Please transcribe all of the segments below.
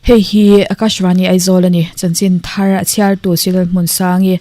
Hei hi Akashvani Aizawl a ni. Chanchin thar a chhiartu Silal Hmunsangi,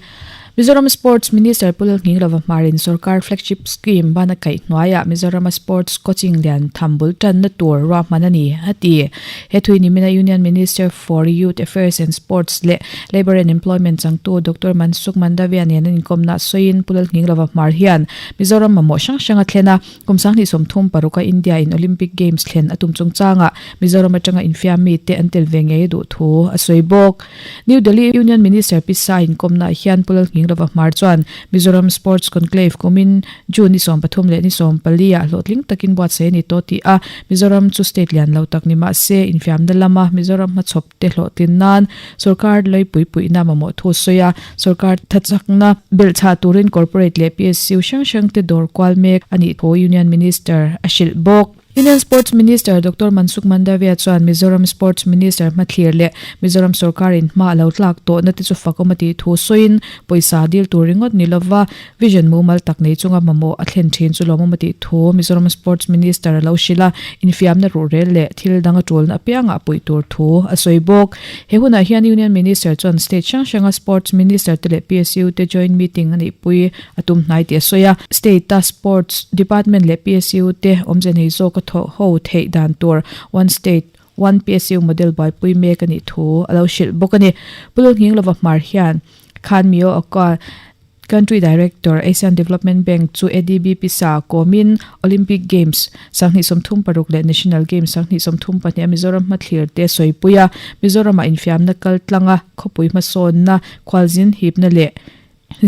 Mizoram Sports Minister Pu Lalnghinglova Hmarin sorkar flagship scheme bana kaih hnuaiah Mizorama sports coaching lian tham bul tanna tur ruahman a ni, a ti. He thui nimina Union Minister for Youth Affairs and Sports leh Labour and Employment changtu Doctor Mansukh Mandaviya nen an inkawmna sawiin Pu Lalnghinglova Hmar hian Mizoram mamawh hrang hrang a thlen a, Kum 2036 a India in Olympic Games thlen a tum chungchangah Mizoram atanga infiam mite an tel ve ngei a duh thu a sawi bawk. New Delhi Union Minister Pi Sai inkawmnaah hian Pu Lalnghinglova Hmar chuan Mizoram Sports Conclave kumin June ni 13 leh ni 14 ah hlawhtling takin buatsaih a ni tawh tih a, Mizoram chu state lian lo tak ni mahse infiamna lama Mizoram hmachhawp te hlawhtlin nan sorkar leipui puihna mamawh thu sawi a, sorkar thachakna belhchhah turin corporate leh PSU hrang hrang te dawr kual mek a nih thu Union Minister a hrilh bawk. Union Sports Minister Doctor Mansukh Mandaviya chuan Mizoram Sports Minister hmathlir leh Mizoram sorkarin hma a lo tlak tawhna te chu fakawm a tih thu sawiin pawisa dil tur ringawt ni lova Vision mumal tak nei chunga mamawh a thlen thin chu lawmawm a tih thu Mizoram Sports Minister a lo hrilh a, infiamna ruhrel leh thil dang a tulna apiangah a puih tur thu a sawi bawk. He hunah hian Union Minister chuan State hrang hranga Sports Minister te leh PSU te joint meeting a nihpui a tum hnai tih a sawi a, State-a Sports Department leh PSU te awmze nei zawka thawh ho theih dan tur One State, One PSU model buaipui mek a nih thu a lo hrilh bawk a ni. Pu Lalnghinglova Hmar hian Khan Mio Akua Country Director, Asian Development Bank chu ADB pisa kawmin Olympic Games 2036 leh National Games 2032 a Mizoram hmathlir te sawipui a, Mizoramah infiamna kal tlanga khawpui hmasawnna, khualzin hipna leh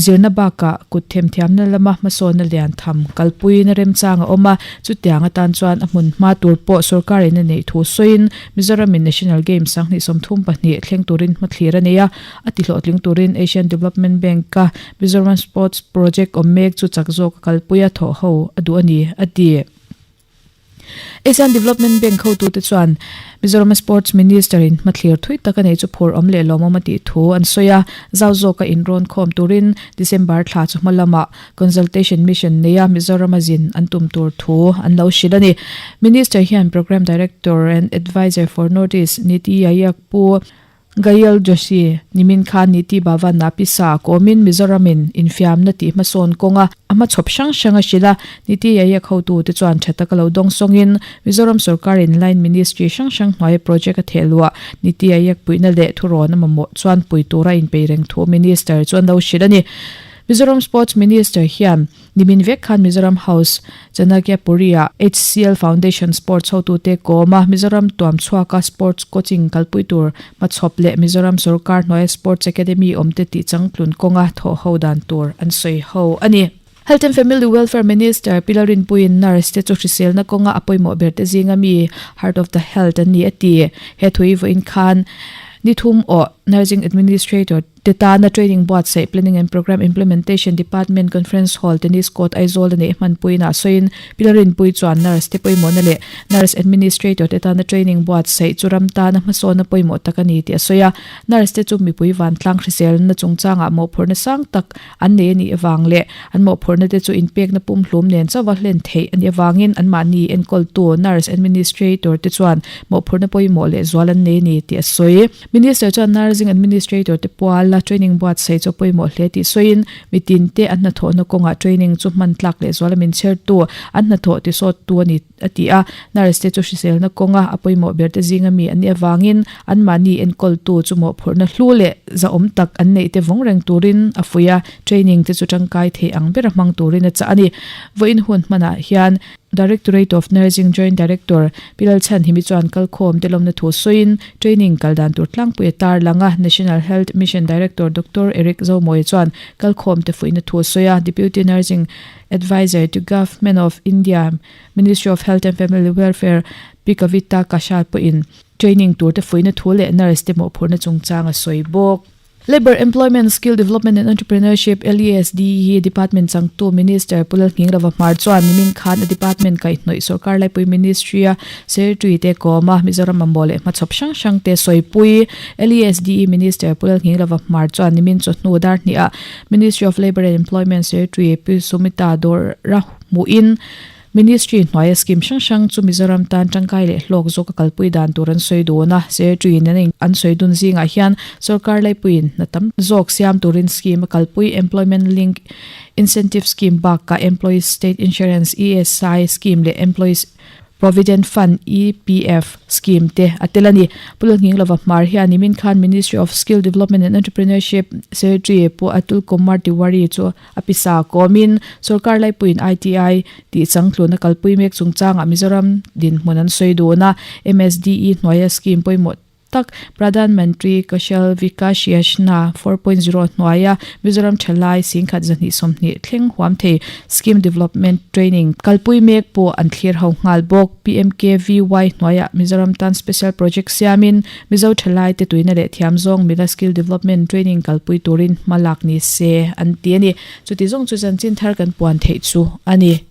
zirna bakah kut themthiamna lama hmasawnna lian tham kalpuiin remchang a awm a, chutiang atan chuan a hmun hma tur pawh sorkarin a neih thu sawiin Mizoramin National Games 2032 thleng turin hmathlir a nei a. A ti hlawhtling turin Asian Development Bank-a Mizoram Sports Project awm mek chu chak zawk a kalpui a thawh ho a duh a ni, a ti. Asian Development Bank hotute chuan Mizoram Sports Minister-in hmathlir thui tak a nei chu phur awm leh lawmawm a tih thu an sawi a, zau zawka inrawn khawm turin December thla chu hma lamah Consultation Mission neia Mizoram-a zin an tum tur thu an lo hrilh a ni. Minister hian Programme Director and Adviser for North East Niti Aayog Pu Gayal Joshi, Nimin khan Niti Bhavan ah pisa kawmin Mizoramin infiamna tih hmasawn kawnga a hmachhawp hrang hrang a hrilh a, Niti Aayog hotute chuan tha taka lo dawng sawngin Mizoram sorkarin line ministry hrang hrang hnuaia project a theh luah Niti Aayog puihna leh thurawn a mamawh chuan pui tura inpei reng thu Minister chuan lo hrilh a ni. Mizoram Sports Minister hian Nimin vek khan Mizoram House, Chanakyapuri-ah HCL Foundation Sports hotute kawma Mizoram tuam chhuaka sports coaching kalpui tur hmachhawp leh Mizoram sorkar hnuaia sports academy awmte tih changtlun kawnga thawh ho dan tur an sawi ho a ni. Health and Family Welfare Minister Pi Lalrinpuiin nurse te chu hriselna kawnga a pawimawh ber te zinga mi Heart of the Health an ni a ti. He thui vawiin khan ni thum awh Nursing Administrator Te tana training buatsaih Planning and Programme Implementation Department Conference Hall Tennis Court Aizawl a neih hmanpuiin ah sawiin Pi Lalrinpuii chuan nurse te pawimawhna leh nurse administrator te tana training buatsaih chu ram tana hmasawnna pawimawh tak a ni tih a sawi a. Nurse te chu mipui vantlang hriselna chungchangah mawhphurhna sang tak an nei a nih avang leh an mawhphurhna te chu inpekna pumhlum nen chauha hlen theih a nih avangin anmahni enkawltu nurse administrator te chuan mawhphurhna pawimawh leh zual an nei a ni tih a sawi. Minister chuan Nursing Administrator te puala training buatsaih chu a pawimawh hle tih sawiin, mitin te an hnathawhna kawngah training chu hman tlak leh zuala min chhertu, an hnathawh tisawttu a ni a ti a. Nurse te chu hriselna kawnga a pawimawh ber te zinga mi an nih avangin anmahni enkawltu chu mawhphurhna hlu leh zahawm tak an neih te vawng reng turin a fuih a, training te chu tangkai thei ang bera hmang turin a chah a ni. Vawiin hun hmanah hian. Directorate of Nursing Joint Director Pi Lalchhanhimi chuan kalkhawm te lawmna thu sawiin training kal dan tur tlangpui a tarlang a. National Health Mission Director Doctor Eric Zomawi chuan kalkhawm te fuihna thu a sawi a. Deputy Nursing Adviser to Government of India, Ministry of Health and Family Welfare Pi Kavita Kashal pawhin training tur te fuihna thu leh nurse te mawhphurhna chungchang a sawi bawk. Labour, Employment, Skill Development and Entrepreneurship, LESDE, Department changtu Minister Pu Lalnghinglova Hmar chuan nimin khan a department kaihhnawih sorkar laipui Ministry-a Secretary te kawm a, Mizoram mamawh leh hmachhawp hrang hrang te sawipui. LESDE Minister Pu Lalnghinglova Hmar chuan nimin chawhnu dar hniha Ministry of Labour and Employment Secretary Pu Sumita Dawra hmuhin. Ministry hnuaia scheme hrang hrang chu Mizoram tan tangkai leh hlawk zawk a kalpui dan tur an sawi dun a, Secretary in an an sawi dun zingah hian sorkar laipuiin hna tam zawk siam turin scheme a kalpui Employment Link Incentive Scheme bakah Employees State Insurance, ESI, Scheme leh Employees Provident Fund, EPF, Scheme te a tel a ni. Pu Lalnghinglova Hmar hian nimin khan Ministry of Skill Development and Entrepreneurship Secretary Pu Atul Kumar Tiwari chu a pisa kawmin sorkar laipuiin ITI tih changtluna kalpui mek chungchangah Mizoram dinhmun an sawi dun a, MSDE hnuaia scheme pawimawh tak Pradhan Mantri Kaushal Vikas Yojana 4.0 hnuaia Mizoram thalai singkhat 220 thleng huam thei Scheme Development Training kalpui mek pawh an thlir ho nghal bawk. PMKVY hnuaia Mizoram tan Special Project siamin Mizo thalai te tuina leh thiam zawng mila Skill Development Training kalpui turin hma lak ni se an ti a ni. Chuti zawng chu chanchin thar kan puan theih chu a ni.